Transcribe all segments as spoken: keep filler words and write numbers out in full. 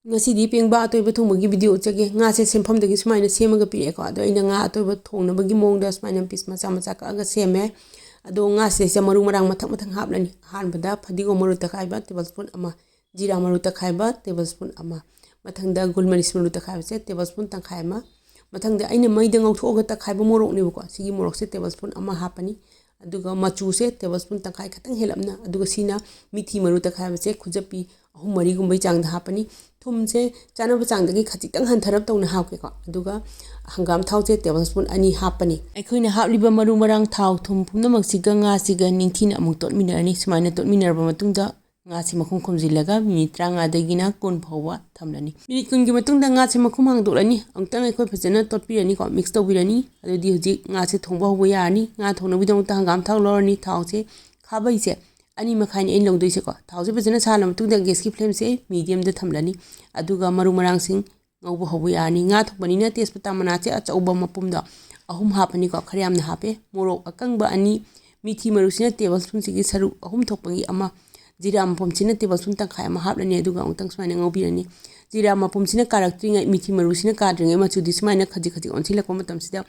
ꯉꯁꯤꯗꯤ ꯄꯦꯡꯕꯥ ꯑꯇꯣꯏꯕ ꯊꯣꯡꯕꯒꯤ ꯚꯤꯗꯤꯑꯣ ꯎꯠꯆꯒꯦ꯫ ꯉꯥꯁꯦ ꯁꯦꯝꯐꯝꯗꯒꯤ ꯁꯨꯃꯥꯏꯅ ꯁꯦꯝꯃꯒ ꯄꯤꯔꯛꯑꯦꯀꯣ꯫ ꯑꯗꯣ ꯑꯩꯅ ꯉꯥ ꯑꯇꯣꯏꯕ ꯊꯣꯡꯅꯕꯒꯤ ꯃꯑꯣꯡꯗ ꯁꯨꯃꯥꯏꯅ ꯄꯤꯁ ꯃꯆꯥ ꯃꯆꯥ ꯀꯛꯑꯒ ꯁꯦꯝꯃꯦ꯫ ꯑꯗꯣ ꯉꯥꯁꯤꯗꯩꯁꯤꯗ ꯃꯔꯨ ꯃꯔꯥꯡ ꯃꯊꯪ ꯃꯊꯪ ꯍꯥꯞꯂꯅꯤ꯫ ꯑꯍꯥꯟꯕꯗ ꯐꯗꯤꯒꯣꯝ ꯃꯔꯨ ꯇꯛꯈꯥꯏꯕ ꯇꯦꯕꯜ ꯁ꯭ꯄꯨꯟ ꯑꯃ, ꯖꯤꯔꯥ ꯃꯔꯨ ꯇꯛꯈꯥꯏꯕ ꯇꯦꯕꯜ ꯁ꯭ꯄꯨꯟ ꯑꯃ, ꯃꯊꯪꯗ ꯒꯨꯜ ꯃꯔꯤꯁ ꯃꯔꯨ ꯇꯛꯈꯥꯏꯕꯁꯦ ꯇꯦꯕꯜ ꯁ꯭ꯄꯨꯟ ꯇꯪꯈꯥꯏ ꯑꯃ, ꯃꯊꯪꯗ ꯑꯩꯅ ꯃꯩꯗ ꯉꯧꯊꯣꯛꯑꯒ ꯇꯛꯈꯥꯏꯕ ꯃꯣꯔꯣꯛꯅꯦꯕꯀꯣ꯫ ꯁꯤꯒꯤ ꯃꯣꯔꯣꯛꯁꯦ ꯇꯦꯕꯜ ꯁ꯭ꯄꯨꯟ ꯑꯃ ꯍꯥꯞꯄꯅꯤ꯫ ꯑꯗꯨꯒ ꯃꯆꯨꯁꯦ ꯇꯦꯕꯜ ꯁ꯭ꯄꯨꯟ ꯇꯪꯈꯥꯏ ꯈꯛꯇꯪ ꯍꯦꯜꯂꯞꯅ, ꯑꯗꯨꯒ ꯁꯤꯅ ꯃꯤꯊꯤ ꯃꯔꯨ ꯇꯛꯈꯥꯏꯕꯁꯦ ꯈꯨꯖꯞꯄꯤ ꯑꯍꯨꯝ ꯃꯔꯤꯒꯨꯝꯕꯩ ꯆꯥꯡꯗ ꯍꯥꯞꯄꯅꯤ꯫ ꯊꯨꯝꯁꯦ ꯆꯥꯅꯕ ꯆꯥꯡꯗꯒꯤ ꯈꯖꯤꯛꯇꯪ ꯍꯟꯊꯔꯞ ꯇꯧꯅ ꯍꯥꯞꯀꯦꯀꯣ꯫ ꯑꯗꯨꯒ ꯍꯪꯒꯥꯝ ꯊꯥꯎꯁꯦ ꯇꯦꯕꯜ ꯁ꯭ꯄꯨꯟ ꯑꯅꯤ ꯍꯥꯞꯄꯅꯤ꯫ ꯑꯩꯈꯣꯏꯅ ꯍꯥꯞꯂꯤꯕ ꯃꯔꯨ ꯃꯔꯥꯡ, ꯊꯥꯎ, ꯊꯨꯝ ꯄꯨꯝꯅꯃꯛꯁꯤꯒ ꯉꯥꯁꯤꯒ ꯅꯤꯡꯊꯤꯅ ꯑꯃꯨꯛ ꯇꯣꯠꯃꯤꯟꯅꯔꯅꯤ꯫ ꯁꯨꯃꯥꯏꯅ ꯇꯣꯠꯃꯤꯟꯅꯔꯕ ꯃꯇꯨꯡꯗ ꯉꯥꯁꯤ ꯃꯈꯨꯝ ꯈꯨꯝꯖꯤꯜꯂꯒ ꯃꯤꯅꯤꯠ ꯇꯔꯥꯃꯉꯥꯗꯒꯤꯅ ꯀꯨꯟ ꯐꯥꯎꯕ ꯊꯝꯂꯅꯤ꯫ ꯃꯤꯅꯤꯠ ꯀꯨꯟꯒꯤ ꯃꯇꯨꯡꯗ ꯉꯥꯁꯦ ꯃꯈꯨꯝ ꯍꯥꯡꯗꯣꯛꯂꯅꯤ꯫ ꯑꯃꯨꯛꯇꯪ ꯑꯩꯈꯣꯏ ꯐꯖꯅ ꯇꯣꯠꯄꯤꯔꯅꯤꯀꯣ, ꯃꯤꯛꯁ ꯇꯧꯕꯤꯔꯅꯤ꯫ ꯑꯗꯨꯗꯤ ꯍꯧꯖꯤꯛ ꯉꯥꯁꯦ ꯊꯣꯡꯕ ꯍꯧꯕ ꯌꯥꯔꯅꯤ꯫ ꯉꯥ ꯊꯣꯡꯅꯕꯒꯤꯗꯃꯛꯇ ꯍꯪꯒꯥꯝ ꯊꯥꯎ ꯂꯧꯔꯅꯤ꯫ ꯊꯥꯎꯁꯦ ꯈꯥꯕꯩꯁꯦ ꯑꯅꯤ ꯃꯈꯥꯏꯅꯤ ꯑꯩꯅ ꯂꯧꯗꯣꯏꯁꯦꯀꯣ꯫ ꯊꯥꯎꯁꯦ ꯐꯖꯅ ꯁꯥꯍꯜꯂ ꯃꯇꯨꯡꯗ ꯒ꯭ꯌꯥꯁꯀꯤ ꯐ꯭ꯂꯦꯝꯁꯦ ꯃꯤꯗꯤꯌꯝꯗ ꯊꯝꯂꯅꯤ꯫ ꯑꯗꯨꯒ ꯃꯔꯨ ꯃꯔꯥꯡꯁꯤꯡ ꯉꯧꯕ ꯍꯧꯕ ꯌꯥꯔꯅꯤ꯫ ꯉꯥ ꯊꯣꯡꯕꯅꯤꯅ ꯇꯦꯖꯄꯇꯥ ꯃꯅꯥꯁꯦ ꯑꯆꯧꯕ ꯃꯄꯨꯝꯗꯣ ꯑꯍꯨꯝ ꯍꯥꯞꯄꯅꯤꯀꯣ, ꯈꯔ ꯌꯥꯝꯅ ꯍꯥꯞꯄꯦ꯫ ꯃꯣꯔꯣꯛ ꯑꯀꯪꯕ ꯑꯅꯤ, ꯃꯤꯊꯤ ꯃꯔꯨꯁꯤꯅ ꯇꯦꯕꯜ ꯁ꯭ꯄꯨꯟꯁꯤꯒꯤ ꯁꯔꯨꯛ ꯑꯍꯨꯝ ꯊꯣꯛꯄꯒꯤ ꯑꯃ, ꯖꯤꯔꯥ ꯃꯄꯨꯝꯁꯤꯅ ꯇꯦꯕꯜ ꯁ꯭ꯄꯨꯟ ꯇꯪꯈꯥꯏ ꯑꯃ ꯍꯥꯞꯂꯅꯤ꯫ ꯑꯗꯨꯒ ꯑꯃꯨꯛꯇꯪ ꯁꯨꯃꯥꯏꯅ ꯉꯧꯕꯤꯔꯅꯤ꯫ ꯖꯤꯔꯥ ꯃꯄꯨꯝꯁꯤꯅ ꯀꯥꯔꯛꯇ꯭ꯔꯤꯉꯩ, ꯃꯤꯊꯤ ꯃꯔꯨꯁꯤꯅ ꯀꯥꯗ꯭ꯔꯤꯉꯩ ꯃꯆꯨꯗꯤ ꯁꯨꯃꯥꯏꯅ ꯈꯖꯤꯛ ꯈꯖꯤꯛ ꯑꯣꯟꯁꯤꯜꯂꯛꯄ ꯃꯇꯝꯁꯤꯗ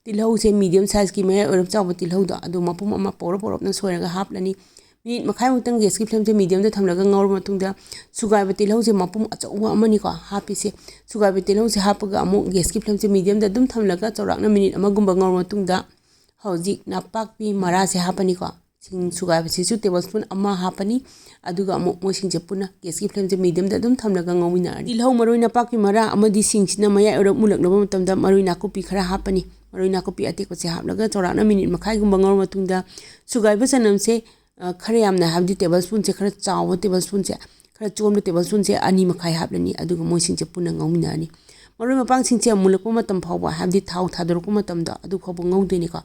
ꯇꯤꯜꯍꯧꯁꯦ ꯃꯤꯗꯤꯌꯝ ꯁꯥꯏꯖꯀꯤ ꯃꯌꯥꯏ ꯑꯣꯏꯔꯞ ꯆꯥꯎꯕ ꯇꯤꯜꯍꯧꯗꯣ, ꯑꯗꯨ ꯃꯄꯨꯝ ꯑꯃ ꯄꯧꯔꯞ ꯄꯧꯔꯞꯅ ꯁꯣꯏꯔꯒ ꯍꯥꯞꯂꯅꯤ꯫ ꯃꯤꯅꯤꯠ ꯃꯈꯥꯏꯃꯨꯛꯇꯪ ꯒ꯭ꯌꯥꯁꯀꯤ ꯐ꯭ꯂꯦꯝꯁꯦ ꯃꯤꯗꯤꯌꯝꯗ ꯊꯝꯂꯒ ꯉꯧꯔꯕ ꯃꯇꯨꯡꯗ ꯁꯨꯒꯥꯏꯕ ꯇꯤꯜꯍꯧꯁꯦ ꯃꯄꯨꯝ ꯑꯆꯧꯕ ꯑꯃꯅꯤꯀꯣ ꯍꯥꯞꯄꯤꯁꯦ꯫ ꯁꯨꯒꯥꯏꯕ ꯇꯤꯜꯍꯧꯁꯦ ꯍꯥꯞꯄꯒ ꯑꯃꯨꯛ ꯒ꯭ꯌꯥꯁꯀꯤ ꯐ꯭ꯂꯦꯝꯁꯦ ꯃꯤꯗꯤꯌꯝꯗ ꯑꯗꯨꯝ ꯊꯝꯂꯒ ꯆꯥꯎꯔꯥꯛꯅ ꯃꯤꯅꯤꯠ ꯑꯃꯒꯨꯝꯕ ꯉꯧꯔꯕ ꯃꯇꯨꯡꯗ ꯍꯧꯖꯤꯛ ꯅꯄꯥꯛꯄꯤ ꯃꯔꯥꯁꯦ ꯍꯥꯞꯄꯅꯤꯀꯣ꯫ ꯁꯤꯡ ꯁꯨꯒꯥꯏꯕꯁꯤꯁꯨ ꯇꯦꯕꯜ ꯁ꯭ꯄꯨꯟ ꯑꯃ ꯍꯥꯞꯄꯅꯤ꯫ ꯑꯗꯨꯒ ꯑꯃꯨꯛ ꯃꯣꯏꯁꯤꯡꯁꯦ ꯄꯨꯟꯅ ꯒ꯭ꯌꯥꯁꯀꯤ ꯐ꯭ꯂꯦꯝꯁꯦ ꯃꯤꯗꯤꯌꯝꯗ ꯑꯗꯨꯝ ꯊꯝꯂꯒ ꯉꯧꯃꯤꯟꯅꯔꯅꯤ꯫ ꯇꯤꯜꯍꯧ, ꯃꯔꯣꯏ, ꯅꯄꯥꯛꯄꯤ ꯃꯔꯥ ꯑꯃꯗꯤ ꯁꯤꯡꯁꯤꯅ ꯃꯌꯥꯏ ꯑꯣꯏꯔꯞ ꯃꯨꯜꯂꯛꯂꯕ ꯃꯇꯝꯗ ꯃꯔꯣꯏ ꯅꯥꯀꯨꯞꯄꯤ ꯈꯔ ꯍꯥꯞꯄꯅꯤ꯫ ꯃꯔꯣꯏ ꯅꯥꯀꯨꯞꯄꯤ ꯑꯇꯦꯛꯄꯁꯦ ꯍꯥꯞꯂꯒ ꯆꯥꯎꯔꯥꯛꯅ ꯃꯤꯅꯤꯠ ꯃꯈꯥꯏꯒꯨꯝꯕ ꯉꯧꯔ ꯃꯇꯨꯡꯗ ꯁꯨꯒꯥꯏꯕ ꯆꯅꯝꯁꯦ, ꯑ, ꯈꯔ ꯌꯥꯝꯅ, ꯍꯥꯏꯕꯗꯤ ꯇꯦꯕꯜ ꯁ꯭ꯄꯨꯟꯁꯦ ꯈꯔ ꯆꯥꯎꯕ ꯇꯦꯕꯜ ꯁ꯭ꯄꯨꯟꯁꯦ, ꯈꯔ ꯆꯣꯝꯕ ꯇꯦꯕꯜ ꯁ꯭ꯄꯨꯟꯁꯦ ꯑꯅꯤ ꯃꯈꯥꯏ ꯍꯥꯞꯂꯅꯤ꯫ ꯑꯗꯨꯒ ꯃꯣꯏꯁꯤꯡꯁꯦ ꯄꯨꯟꯅ ꯉꯧꯃꯤꯟꯅꯔꯅꯤ꯫ ꯃꯔꯣꯏ ꯃꯄꯥꯡꯁꯤꯡꯁꯦ ꯃꯨꯜꯂꯛꯄ ꯃꯇꯝ ꯐꯥꯎꯕ, ꯍꯥꯏꯕꯗꯤ ꯊꯥꯎ ꯊꯥꯗꯣꯔꯛꯄ ꯃꯇꯝꯗꯣ ꯑꯗꯨ ꯐꯥꯎꯕ ꯉꯧꯗꯣꯏꯅꯤꯀꯣ꯫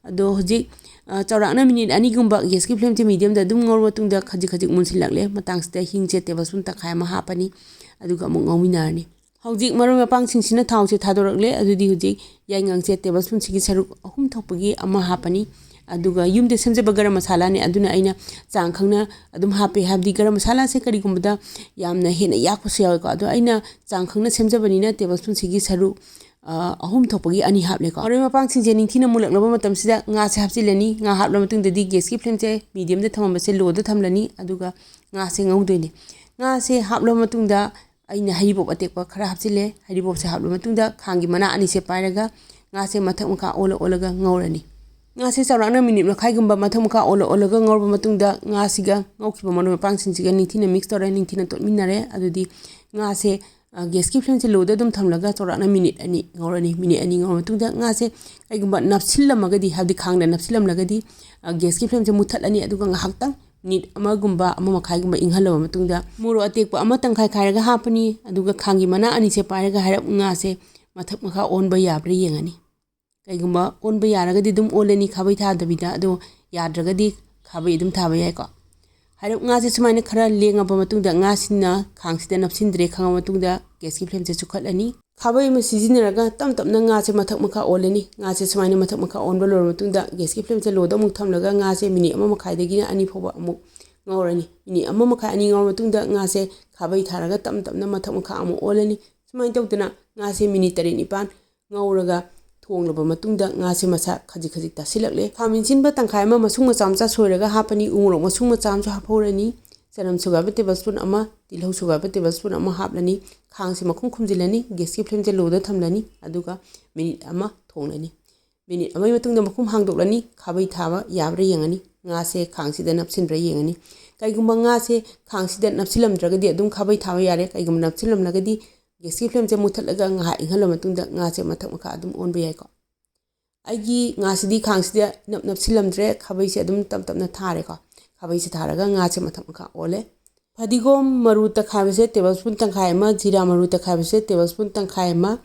ꯑꯗꯣ ꯍꯧꯖꯤꯛ, ꯑ, ꯆꯥꯎꯔꯥꯛꯅ ꯃꯤꯅꯤꯠ ꯑꯅꯤꯒꯨꯝꯕ ꯒ꯭ꯌꯥꯁꯀꯤ ꯐ꯭ꯂꯦꯝꯁꯦ ꯃꯤꯗꯤꯌꯝꯗ ꯑꯗꯨꯝ ꯉꯧꯔ ꯃꯇꯨꯡꯗ ꯈꯖꯤꯛ ꯈꯖꯤꯛ ꯃꯨꯟꯁꯤꯜꯂꯛꯂꯦ꯫ ꯃꯇꯥꯡꯁꯤꯗ ꯍꯤꯡꯁꯦ ꯇꯦꯕꯜ ꯁ꯭ꯄꯨꯟ ꯇꯪꯈꯥꯏ ꯑꯃ ꯍꯥꯞꯄꯅꯤ꯫ ꯑꯗꯨꯒ ꯑꯃꯨꯛ ꯉꯧꯃꯤꯟꯅꯔꯅꯤ꯫ ꯍꯧꯖꯤꯛ ꯃꯔꯣꯏ ꯃꯄꯥꯡꯁꯤꯡꯁꯤꯅ ꯊꯥꯎꯁꯦ ꯊꯥꯗꯣꯔꯛꯂꯦ꯫ ꯑꯗꯨꯗꯤ ꯍꯧꯖꯤꯛ ꯌꯥꯏꯉꯪꯁꯦ ꯇꯦꯕꯜ ꯁ꯭ꯄꯨꯟꯁꯤꯒꯤ ꯁꯔꯨꯛ ꯑꯍꯨꯝ ꯊꯣꯛꯄꯒꯤ ꯑꯃ ꯍꯥꯞꯄꯅꯤ꯫ ꯑꯗꯨꯒ ꯌꯨꯝꯗ ꯁꯦꯝꯖꯕ ꯒꯔꯝ ꯃꯁꯥꯂꯥꯅꯦ, ꯑꯗꯨꯅ ꯑꯩꯅ ꯆꯥꯡ ꯈꯪꯅ ꯑꯗꯨꯝ ꯍꯥꯞꯄꯦ꯫ ꯍꯥꯏꯕꯗꯤ ꯒꯔꯝ ꯃꯁꯥꯂꯥꯁꯦ ꯀꯔꯤꯒꯨꯝꯕꯗ ꯌꯥꯝꯅ ꯍꯦꯟꯅ ꯌꯥꯛꯄꯁꯨ ꯌꯥꯎꯋꯦꯀꯣ, ꯑꯗꯣ ꯑꯩꯅ ꯆꯥꯡ ꯈꯪꯅ ꯁꯦꯝꯖꯕꯅꯤꯅ ꯇꯦꯕꯜ ꯁ꯭ꯄꯨꯟꯁꯤꯒꯤ ꯁꯔꯨꯛ ꯑꯍꯨꯝ ꯊꯣꯛꯄꯒꯤ ꯑꯅꯤ ꯍꯥꯞꯂꯦꯀꯣ꯫ ꯃꯔꯣꯏ ꯃꯄꯥꯡꯁꯤꯡꯁꯦ ꯅꯤꯡꯊꯤꯅ ꯃꯨꯜꯂꯛꯂꯕ ꯃꯇꯝꯁꯤꯗ ꯉꯥꯁꯦ ꯍꯥꯞꯆꯤꯜꯂꯅꯤ꯫ ꯉꯥ ꯍꯥꯞꯂ ꯃꯇꯨꯡꯗꯗꯤ ꯒ꯭ꯌꯥꯁꯀꯤ ꯐ꯭ꯂꯦꯝꯁꯦ ꯃꯤꯗꯤꯌꯝꯗ ꯊꯝꯃꯝꯕꯁꯦ ꯂꯣꯗ ꯊꯝꯂꯅꯤ꯫ ꯑꯗꯨꯒ ꯉꯥꯁꯦ ꯉꯧꯗꯣꯏꯅꯦ꯫ ꯉꯥꯁꯦ ꯍꯥꯞꯂꯕ ꯃꯇꯨꯡꯗ ꯑꯩꯅ ꯍꯩꯔꯤꯕꯣꯞ ꯑꯇꯦꯛꯄ ꯈꯔ ꯍꯥꯞꯆꯤꯜꯂꯦ꯫ ꯍꯩꯔꯤꯕꯣꯞꯁꯦ ꯍꯥꯞꯂꯕ ꯃꯇꯨꯡꯗ ꯈꯥꯡꯒꯤ ꯃꯅꯥ ꯑꯅꯤꯁꯦ ꯄꯥꯏꯔꯒ ꯉꯥꯁꯦ ꯃꯊꯛ ꯃꯈꯥ ꯑꯣꯜꯂ ꯑꯣꯜꯂꯒ ꯉꯧꯔꯅꯤ꯫ ꯉꯥꯁꯦ ꯆꯥꯎꯔꯥꯛꯅ ꯃꯤꯅꯤꯠ ꯃꯈꯥꯏꯒꯨꯝꯕ ꯃꯊꯛ ꯃꯈꯥ ꯑꯣꯜꯂ ꯑꯣꯜꯂꯒ ꯉꯧꯔꯕ ꯃꯇꯨꯡꯗ ꯉꯥꯁꯤꯒ ꯉꯧꯈꯤꯕ ꯃꯔꯣꯏ ꯃꯄꯥꯡꯁꯤꯡꯁꯤꯒ ꯅꯤꯡꯊꯤꯅ ꯃꯤꯛꯁ ꯇꯧꯔꯦ, ꯅꯤꯡꯊꯤꯅ ꯇꯣꯠꯃꯤꯟꯅꯔꯦ꯫ ꯑꯗꯨꯗꯤ ꯉꯥꯁꯦ ꯒ꯭ꯌꯥꯁꯀꯤ ꯐ꯭ꯂꯦꯝꯁꯦ ꯂꯣꯗ ꯑꯗꯨꯝ ꯊꯝꯂꯒ ꯆꯥꯎꯔꯥꯛꯅ ꯃꯤꯅꯤꯠ ꯑꯅꯤ ꯉꯧꯔꯅꯤ꯫ ꯃꯤꯅꯤꯠ ꯑꯅꯤ ꯉꯧꯔ ꯃꯇꯨꯡꯗ ꯉꯥꯁꯦ ꯀꯩꯒꯨꯝꯕ ꯅꯞꯁꯤꯜꯂꯝꯃꯒꯗꯤ, ꯍꯥꯏꯕꯗꯤ ꯈꯥꯡꯗ ꯅꯞꯁꯤꯜꯂꯝꯂꯒꯗꯤ, ꯒ꯭ꯌꯥꯁꯀꯤ ꯐ꯭ꯂꯦꯝꯁꯦ ꯃꯨꯠꯊꯠꯂꯅꯤ꯫ ꯑꯗꯨꯒ ꯉꯥꯏꯍꯥꯛꯇꯪ ꯃꯤꯅꯤꯠ ꯑꯃꯒꯨꯝꯕ ꯑꯃ ꯃꯈꯥꯏꯒꯨꯝꯕ ꯏꯪꯍꯜꯂꯕ ꯃꯇꯨꯡꯗ ꯃꯣꯔꯣꯛ ꯑꯇꯦꯛꯄ ꯑꯃ ꯇꯪꯈꯥꯏ ꯈꯥꯏꯔꯒ ꯍꯥꯞꯄꯅꯤ꯫ ꯑꯗꯨꯒ ꯈꯥꯡꯒꯤ ꯃꯅꯥ ꯑꯅꯤꯁꯦ ꯄꯥꯏꯔꯒ ꯍꯥꯏꯔꯞ ꯉꯥꯁꯦ ꯃꯊꯛ ꯃꯈꯥ ꯑꯣꯟꯕ ꯌꯥꯕ꯭ꯔꯥ ꯌꯦꯡꯉꯅꯤ꯫ ꯀꯩꯒꯨꯝꯕ ꯑꯣꯟꯕ ꯌꯥꯔꯒꯗꯤ ꯑꯗꯨꯝ ꯑꯣꯜꯂꯅꯤ, ꯈꯥꯕꯩ ꯊꯥꯗꯕꯤꯗ꯫ ꯑꯗꯣ ꯌꯥꯗ꯭ꯔꯒꯗꯤ ꯈꯥꯕꯩ ꯑꯗꯨꯝ ꯊꯥꯕ ꯌꯥꯏꯀꯣ꯫ ꯍꯥꯏꯔꯞ ꯉꯥꯁꯦ ꯁꯨꯃꯥꯏꯅ ꯈꯔ ꯂꯦꯡꯉꯕ ꯃꯇꯨꯡꯗ, ꯉꯥꯁꯤꯅ ꯈꯥꯡꯁꯤꯗ ꯅꯞꯁꯤꯟꯗ꯭ꯔꯦ ꯈꯪꯉꯕ ꯃꯇꯨꯡꯗ, ꯒ꯭ꯌꯥꯁꯀꯤ ꯐ꯭ꯂꯦꯝꯁꯦ ꯆꯨꯈꯠꯂꯅꯤ꯫ ꯈꯥꯕꯩ ꯑꯃ ꯁꯤꯖꯤꯟꯅꯔꯒ ꯇꯞ ꯇꯞꯅ ꯉꯥꯁꯦ ꯃꯊꯛ ꯃꯈꯥ ꯑꯣꯜꯂꯅꯤ꯫ ꯉꯥꯁꯦ ꯁꯨꯃꯥꯏꯅ ꯃꯊꯛ ꯃꯈꯥ ꯑꯣꯟꯕ ꯂꯣꯏꯔꯕ ꯃꯇꯨꯡꯗ, ꯒ꯭ꯌꯥꯁꯀꯤ ꯐ꯭ꯂꯦꯝꯁꯦ ꯂꯣꯗ ꯑꯃꯨꯛ ꯊꯝꯂꯒ ꯉꯥꯁꯦ ꯃꯤꯅꯤꯠ ꯑꯃ ꯃꯈꯥꯏꯗꯒꯤꯅ ꯑꯅꯤ ꯐꯥꯎꯕ ꯑꯃꯨꯛ ꯉꯧꯔꯅꯤ꯫ ꯃꯤꯅꯤꯠ ꯑꯃ ꯃꯈꯥꯏ, ꯑꯅꯤ ꯉꯧꯔ ꯃꯇꯨꯡꯗ ꯉꯥꯁꯦ ꯈꯥꯕꯩ ꯊꯥꯔꯒ ꯇꯞ ꯇꯞꯅ ꯃꯊꯛ ꯃꯈꯥ ꯑꯃꯨꯛ ꯑꯣꯜꯂꯅꯤ꯫ ꯁꯨꯃꯥꯏꯅ ꯇꯧꯗꯅ ꯉꯥꯁꯦ ꯃꯤꯅꯤꯠ ꯇꯔꯦꯠ ꯅꯤꯄꯥꯟ ꯉꯧꯔꯒ ꯊꯣꯡꯂꯕ ꯃꯇꯨꯡꯗ ꯉꯥꯁꯦ ꯃꯁꯥ ꯈꯖꯤꯛ ꯈꯖꯤꯛ ꯇꯥꯁꯤꯜꯂꯛꯂꯦ꯫ ꯈꯥꯃꯦꯟ ꯑꯁꯤꯟꯕ ꯇꯪꯈꯥꯏ ꯑꯃ ꯃꯁꯨꯡ ꯃꯆꯥ ꯃꯆꯥ ꯁꯣꯏꯔꯒ ꯍꯥꯞꯄꯅꯤ꯫ ꯎꯃꯣꯔꯣꯛ ꯃꯁꯨꯡ ꯃꯆꯥ ꯑꯃꯁꯨ ꯍꯥꯞꯍꯧꯔꯅꯤ꯫ ꯆꯅꯝ ꯁꯨꯒꯥꯏꯕ ꯇꯦꯕꯜ ꯁ꯭ꯄꯨꯟ ꯑꯃ, ꯇꯤꯜꯍꯧ ꯁꯨꯒꯥꯏꯕ ꯇꯦꯕꯜ ꯁ꯭ꯄꯨꯟ ꯑꯃ ꯍꯥꯞꯂꯅꯤ꯫ ꯈꯥꯡꯁꯦ ꯃꯈꯨꯝ ꯈꯨꯝꯖꯤꯜꯂꯅꯤ꯫ ꯒ꯭ꯌꯥꯁꯀꯤ ꯐ꯭ꯂꯦꯝꯁꯦ ꯂꯣꯗ ꯊꯝꯂꯅꯤ꯫ ꯑꯗꯨꯒ ꯃꯤꯅꯤꯠ ꯑꯃ ꯊꯣꯡꯂꯅꯤ꯫ ꯃꯤꯅꯤꯠ ꯑꯃꯒꯤ ꯃꯇꯨꯡꯗ ꯃꯈꯨꯝ ꯍꯥꯡꯗꯣꯛꯂꯅꯤ꯫ ꯈꯥꯕꯩ ꯊꯥꯕ ꯌꯥꯕ꯭ꯔꯥ ꯌꯦꯡꯉꯅꯤ꯫ ꯉꯥꯁꯦ ꯈꯥꯡꯁꯤꯗ ꯅꯞꯁꯤꯟꯕ꯭ꯔꯥ ꯌꯦꯡꯉꯅꯤ꯫ ꯀꯩꯒꯨꯝꯕ ꯉꯥꯁꯦ ꯈꯥꯡꯁꯤꯗ ꯅꯞꯁꯤꯜꯂꯝꯗ꯭ꯔꯒꯗꯤ ꯑꯗꯨꯝ ꯈꯥꯕꯩ ꯊꯥꯕ ꯌꯥꯔꯦ꯫ ꯀꯩꯒꯨꯝꯕ ꯅꯞꯁꯤꯜꯂꯝꯂꯒꯗꯤ ꯒ꯭ꯌꯥꯁꯀꯤ ꯐ꯭ꯂꯦꯝꯁꯦ ꯃꯨꯠꯊꯠꯂꯒ ꯉꯥꯏꯍꯥꯛ ꯏꯪꯍꯜꯂ ꯃꯇꯨꯡꯗ ꯉꯥꯁꯦ ꯃꯊꯛ ꯃꯈꯥ ꯑꯗꯨꯝ ꯑꯣꯟꯕ ꯌꯥꯏꯀꯣ꯫ ꯑꯩꯒꯤ ꯉꯥꯁꯤꯗꯤ ꯈꯥꯡꯁꯤꯗ ꯅꯞ ꯅꯞꯁꯤꯜꯂꯝꯗ꯭ꯔꯦ, ꯈꯥꯕꯩꯁꯦ ꯑꯗꯨꯝ ꯇꯞ ꯇꯞꯅ ꯊꯥꯔꯦꯀꯣ꯫ ꯈꯥꯕꯩꯁꯦ ꯊꯥꯔꯒ ꯉꯥꯁꯦ ꯃꯊꯛ ꯃꯈꯥ ꯑꯣꯜꯂꯦ꯫ ꯐꯗꯤꯒꯣꯝ ꯃꯔꯨ ꯇꯛꯈꯥꯏꯕꯁꯦ ꯇꯦꯕꯜ ꯁ꯭ꯄꯨꯟ ꯇꯪꯈꯥꯏ ꯑꯃ, ꯖꯤꯔꯥ ꯃꯔꯨ ꯇꯛꯈꯥꯏꯕꯁꯦ ꯇꯦꯕꯜ ꯁ꯭ꯄꯨꯟ ꯇꯪꯈꯥꯏ ꯑꯃ,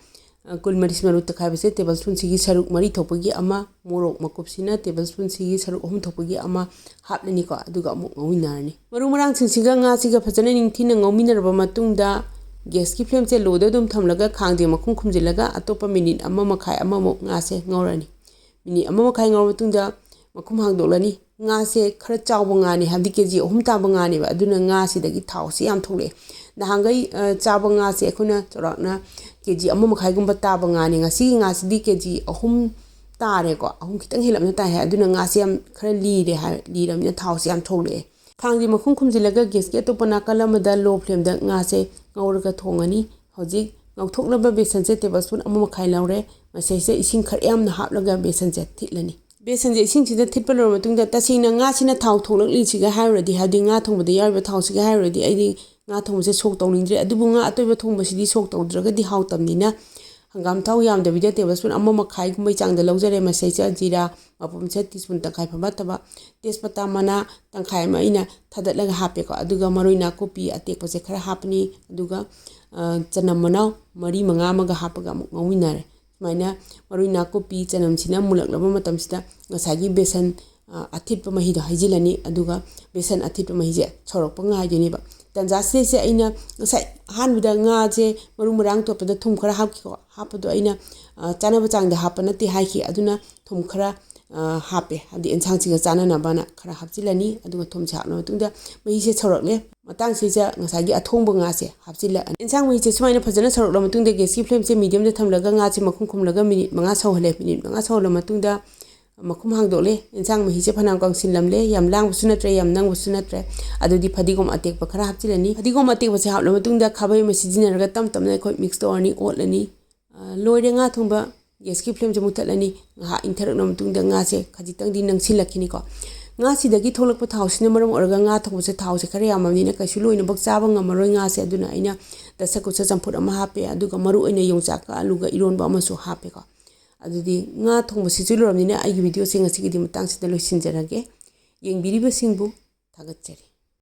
ꯑ, ꯒꯣꯜꯃꯔꯤꯁ ꯃꯔꯨ ꯇꯛꯈꯥꯏꯕꯁꯦ ꯇꯦꯕꯜ ꯁ꯭ꯄꯨꯟꯁꯤꯒꯤ ꯁꯔꯨꯛ ꯃꯔꯤ ꯊꯣꯛꯄꯒꯤ ꯑꯃ, ꯃꯣꯔꯣꯛ ꯃꯀꯨꯞꯁꯤꯅ ꯇꯦꯕꯜ ꯁ꯭ꯄꯨꯟꯁꯤꯒꯤ ꯁꯔꯨꯛ ꯑꯍꯨꯝ ꯊꯣꯛꯄꯒꯤ ꯑꯃ ꯍꯥꯞꯂꯅꯤꯀꯣ꯫ ꯑꯗꯨꯒ ꯑꯃꯨꯛ ꯉꯧꯃꯤꯟꯅꯔꯅꯤ꯫ ꯃꯔꯨ ꯃꯔꯥꯡꯁꯤꯡꯁꯤꯒ ꯉꯥꯁꯤꯒ ꯐꯖꯅ ꯅꯤꯡꯊꯤꯅ ꯉꯧꯃꯤꯟꯅꯔꯕ ꯃꯇꯨꯡꯗ, ꯒ꯭ꯌꯥꯁꯀꯤ ꯐ꯭ꯂꯦꯝꯁꯦ ꯂꯣꯗ ꯑꯗꯨꯝ ꯊꯝꯂꯒ ꯈꯥꯡꯁꯦ ꯃꯈꯨꯝ ꯈꯨꯝꯖꯤꯜꯂꯒ ꯑꯇꯣꯞꯄ ꯃꯤꯅꯤꯠ ꯑꯃ ꯃꯈꯥꯏ ꯑꯃꯃꯨꯛ ꯉꯥꯁꯦ ꯉꯧꯔꯅꯤ꯫ ꯃꯤꯅꯤꯠ ꯑꯃ ꯃꯈꯥꯏ ꯉꯧꯔ ꯃꯇꯨꯡꯗ ꯃꯈꯨꯝ ꯍꯥꯡꯗꯣꯛꯂꯅꯤ꯫ ꯉꯥꯁꯦ ꯈꯔ ꯆꯥꯎꯕ ꯉꯥꯅꯤ, ꯍꯥꯏꯕꯗꯤ ꯀꯦ ꯖꯤ ꯑꯍꯨꯝ ꯇꯥꯕ ꯉꯥꯅꯦꯕ, ꯑꯗꯨꯅ ꯉꯥꯁꯤꯗꯒꯤ ꯊꯥꯎꯁꯦ ꯌꯥꯝ ꯊꯣꯛꯂꯛꯑꯦ꯫ ꯅꯍꯥꯟꯈꯩ, ꯑ, ꯆꯥꯕ ꯉꯥꯁꯦ ꯑꯩꯈꯣꯏꯅ ꯆꯥꯎꯔꯥꯛꯅ ꯀꯦ ꯖꯤ ꯑꯃ ꯃꯈꯥꯏꯒꯨꯝꯕ ꯇꯥꯕ ꯉꯥꯅꯤ꯫ ꯉꯁꯤꯒꯤ ꯉꯥꯁꯤꯗꯤ ꯀꯦ ꯖꯤ ꯑꯍꯨꯝ ꯇꯥꯔꯦꯀꯣ, ꯑꯍꯨꯝ ꯈꯤꯇꯪ ꯍꯦꯜꯂꯞꯅ ꯇꯥꯏ ꯍꯥꯏ꯫ ꯑꯗꯨꯅ ꯉꯥꯁꯦ ꯌꯥꯝ ꯈꯔ ꯂꯤꯔꯦ ꯍꯥꯏ, ꯂꯤꯔꯕꯅꯤꯅ ꯊꯥꯎꯁꯦ ꯌꯥꯝ ꯊꯣꯛꯂꯛꯑꯦ꯫ ꯈꯥꯡꯁꯦ ꯃꯈꯨꯝ ꯈꯨꯝꯖꯤꯜꯂꯒ ꯒꯦꯁꯀꯤ ꯑꯇꯣꯞꯄ ꯅꯥꯀꯜ ꯑꯃꯗ ꯂꯣ ꯐ꯭ꯂꯦꯝꯗ ꯉꯥꯁꯦ ꯉꯧꯔꯒ ꯊꯣꯡꯉꯅꯤ꯫ ꯍꯧꯖꯤꯛ ꯉꯧꯊꯣꯛꯅꯕ ꯕꯦꯁꯟꯁꯦ ꯇꯦꯕꯜ ꯁ꯭ꯄꯨꯟ ꯑꯃ ꯃꯈꯥꯏ ꯂꯧꯔꯦ꯫ ꯃꯁꯤꯁꯦ ꯏꯁꯤꯡ ꯈꯔ ꯌꯥꯝꯅ ꯍꯥꯞꯂꯒ ꯕꯦꯁꯟꯁꯦ ꯊꯤꯠꯂꯅꯤ꯫ ꯕꯦꯁꯟꯁꯦ ꯏꯁꯤꯡꯁꯤꯗ ꯊꯤꯠꯄ ꯂꯣꯏꯔꯕ ꯃꯇꯨꯡꯗ, ꯇꯁꯦꯡꯅ ꯉꯥꯁꯤꯅ ꯊꯥꯎ ꯊꯣꯛꯂꯛꯂꯤꯁꯤꯒ ꯍꯥꯏꯔꯨꯔꯗꯤ, ꯍꯥꯏꯕꯗꯤ ꯉꯥ ꯊꯣꯡꯕꯗ ꯌꯥꯎꯔꯤꯕ ꯊꯥꯎꯁꯤꯒ ꯍꯥꯏꯔꯨꯔꯗꯤ, ꯑꯩꯗꯤ ꯉꯥ ꯊꯣꯡꯕꯁꯦ ꯁꯣꯛ ꯇꯧꯅꯤꯡꯗ꯭ꯔꯦ꯫ ꯑꯗꯨꯕꯨ ꯉꯥ ꯑꯇꯣꯏꯕ ꯊꯣꯡꯕꯁꯤꯗꯤ ꯁꯣꯛ ꯇꯧꯗ꯭ꯔꯒꯗꯤ ꯍꯥꯎꯇꯕꯅꯤꯅ, ꯍꯪꯒꯥꯝ ꯊꯥꯎ ꯌꯥꯝꯗꯕꯤꯗ ꯇꯦꯕꯜ ꯁ꯭ꯄꯨꯟ ꯑꯃ ꯃꯈꯥꯏꯒꯨꯝꯕꯩ ꯆꯥꯡꯗ ꯂꯧꯖꯔꯦ꯫ ꯃꯁꯤꯗꯩꯁꯤꯗ ꯖꯤꯔꯥ ꯃꯄꯨꯝꯁꯦ ꯇꯤ ꯁ꯭ꯄꯨꯟ ꯇꯪꯈꯥꯏ ꯐꯥꯕ ꯅꯠꯇꯕ, ꯇꯦꯖꯄꯇꯥ ꯃꯅꯥ ꯇꯪꯈꯥꯏ ꯑꯃ ꯑꯩꯅ ꯊꯥꯗꯠꯂꯒ ꯍꯥꯞꯄꯦꯀꯣ꯫ ꯑꯗꯨꯒ ꯃꯔꯣꯏ ꯅꯥꯀꯨꯞꯄꯤ ꯑꯇꯦꯛꯄꯁꯦ ꯈꯔ ꯍꯥꯞꯄꯅꯤ꯫ ꯑꯗꯨꯒ, ꯑ, ꯆꯅꯝ ꯃꯅꯥꯎ ꯃꯔꯤ ꯃꯉꯥ ꯑꯃꯒ ꯍꯥꯞꯄꯒ ꯑꯃꯨꯛ ꯉꯧꯃꯤꯟꯅꯔꯦ꯫ ꯁꯨꯃꯥꯏꯅ ꯃꯔꯣꯏ ꯅꯥꯀꯨꯞꯄꯤ, ꯆꯅꯝꯁꯤꯅ ꯃꯨꯜꯂꯛꯂꯕ ꯃꯇꯝꯁꯤꯗ ꯉꯁꯥꯏꯒꯤ ꯕꯦꯁꯟ, ꯑ, ꯑꯊꯤꯠꯄ ꯃꯍꯤꯗꯣ ꯍꯩꯖꯤꯜꯂꯅꯤ꯫ ꯑꯗꯨꯒ ꯕꯦꯁꯟ ꯑꯊꯤꯠꯄ ꯃꯍꯤꯁꯦ ꯁꯧꯔꯛꯄ ꯉꯥꯏꯗꯣꯏꯅꯦꯕ꯫ ꯇꯟꯖꯥꯁꯤꯗꯩꯁꯤꯗ ꯑꯩꯅ ꯉꯁꯥꯏ ꯑꯍꯥꯟꯕꯗ ꯉꯥꯁꯦ ꯃꯔꯨ ꯃꯔꯥꯡ ꯇꯣꯠꯄꯗ ꯊꯨꯝ ꯈꯔ ꯍꯥꯞꯈꯤꯀꯣ꯫ ꯍꯥꯞꯄꯗꯣ ꯑꯩꯅ, ꯑ, ꯆꯥꯅꯕ ꯆꯥꯡꯗ ꯍꯥꯞꯄ ꯅꯠꯇꯦ ꯍꯥꯏꯈꯤ꯫ ꯑꯗꯨꯅ ꯊꯨꯝ ꯈꯔ, ꯑ, ꯍꯥꯞꯄꯦ, ꯍꯥꯏꯕꯗꯤ ꯑꯦꯟꯁꯥꯡꯁꯤꯒ ꯆꯥꯅꯅꯕꯅ ꯈꯔ ꯍꯥꯞꯆꯤꯜꯂꯅꯤ꯫ ꯑꯗꯨꯒ ꯊꯨꯝꯁꯦ ꯍꯥꯞꯂ ꯃꯇꯨꯡꯗ ꯃꯍꯤꯁꯦ ꯁꯧꯔꯛꯂꯦ꯫ ꯃꯇꯥꯡꯁꯤꯗ ꯉꯁꯥꯏꯒꯤ ꯑꯊꯣꯡꯕ ꯉꯥꯁꯦ ꯍꯥꯞꯆꯤꯜꯂꯛꯑꯅꯤ꯫ ꯑꯦꯟꯁꯥꯡ ꯃꯍꯤꯁꯦ ꯁꯨꯃꯥꯏꯅ ꯐꯖꯅ ꯁꯧꯔꯛꯂ ꯃꯇꯨꯡꯗ ꯒꯦꯁꯀꯤ ꯐ꯭ꯂꯦꯝꯁꯦ ꯃꯤꯗꯤꯌꯝꯗ ꯊꯝꯂꯒ ꯉꯥꯁꯦ ꯃꯈꯨꯝ ꯈꯨꯝꯂꯒ ꯃꯤꯅꯤꯠ ꯃꯉꯥ ꯁꯧꯍꯜꯂꯦ꯫ ꯃꯤꯅꯤꯠ ꯃꯉꯥ ꯁꯧꯍꯜꯂ ꯃꯇꯨꯡꯗ ꯃꯈꯨꯝ ꯍꯥꯡꯗꯣꯛꯂꯦ꯫ ꯑꯦꯟꯁꯥꯡ ꯃꯍꯤꯁꯦ ꯐꯅꯌꯥꯝ ꯀꯪꯁꯤꯜꯂꯝꯂꯦ꯫ ꯌꯥꯝ ꯂꯥꯡꯕꯁꯨ ꯅꯠꯇ꯭ꯔꯦ, ꯌꯥꯝ ꯅꯪꯕꯁꯨ ꯅꯠꯇ꯭ꯔꯦ꯫ ꯑꯗꯨꯗꯤ ꯐꯗꯤꯒꯣꯝ ꯑꯇꯦꯛꯄ ꯈꯔ ꯍꯥꯞꯆꯤꯜꯂꯅꯤ꯫ ꯐꯗꯤꯒꯣꯝ ꯑꯇꯦꯛꯄꯁꯦ ꯍꯥꯞꯂ ꯃꯇꯨꯡꯗ ꯈꯥꯕꯩ ꯑꯃ ꯁꯤꯖꯤꯟꯅꯔꯒ ꯇꯞ ꯇꯞꯅ ꯑꯩꯈꯣꯏ ꯃꯤꯛꯁ ꯇꯧꯔꯅꯤ, ꯑꯣꯠꯂꯅꯤ꯫ ꯑ, ꯂꯣꯏꯔꯦ ꯉꯥ ꯊꯣꯡꯕ꯫ ꯒꯦꯁꯀꯤ ꯐ꯭ꯂꯦꯝꯁꯦ ꯃꯨꯊꯠꯂꯅꯤ꯫ ꯉꯥꯏꯍꯥꯛ ꯏꯪꯊꯔꯛꯂ ꯃꯇꯨꯡꯗ ꯉꯥꯁꯦ ꯈꯖꯤꯛꯇꯪꯗꯤ ꯅꯪꯁꯤꯜꯂꯛꯈꯤꯅꯤꯀꯣ꯫ ꯉꯥꯁꯤꯗꯒꯤ ꯊꯣꯛꯂꯛꯄ ꯊꯥꯎꯁꯤꯅ ꯃꯔꯝ ꯑꯣꯏꯔꯒ ꯉꯥ ꯊꯣꯡꯕꯁꯦ ꯊꯥꯎꯁꯦ ꯈꯔ ꯌꯥꯝꯃꯕꯅꯤꯅ ꯀꯩꯁꯨ ꯂꯣꯏꯅꯃꯛ ꯆꯥꯕ ꯉꯝꯃꯔꯣꯏ ꯉꯥꯁꯦ꯫ ꯑꯗꯨꯅ ꯑꯩꯅ ꯗꯁꯀꯨꯁ ꯆꯝꯐꯨꯠ ꯑꯃ ꯍꯥꯞꯄꯦ, ꯑꯗꯨꯒ ꯃꯔꯨ ꯑꯣꯏꯅ ꯌꯣꯡꯆꯥꯛꯀ ꯑꯂꯨꯒ ꯏꯔꯣꯟꯕ ꯑꯃꯁꯨ ꯍꯥꯞꯄꯦꯀꯣ꯫ ꯑꯗꯨꯗꯤ ꯉꯥ ꯊꯣꯡꯕꯁꯤꯁꯨ ꯂꯣꯏꯔꯕꯅꯤꯅ ꯑꯩꯒꯤ ꯚꯤꯗꯤꯑꯣꯁꯦ ꯉꯁꯤꯒꯤꯗꯤ ꯃꯇꯥꯡꯁꯤꯗ ꯂꯣꯏꯁꯤꯟꯖꯔꯒꯦ꯫ ꯌꯦꯡꯕꯤꯔꯤꯕꯁꯤꯡꯕꯨ ꯊꯥꯒꯠꯆꯔꯤ꯫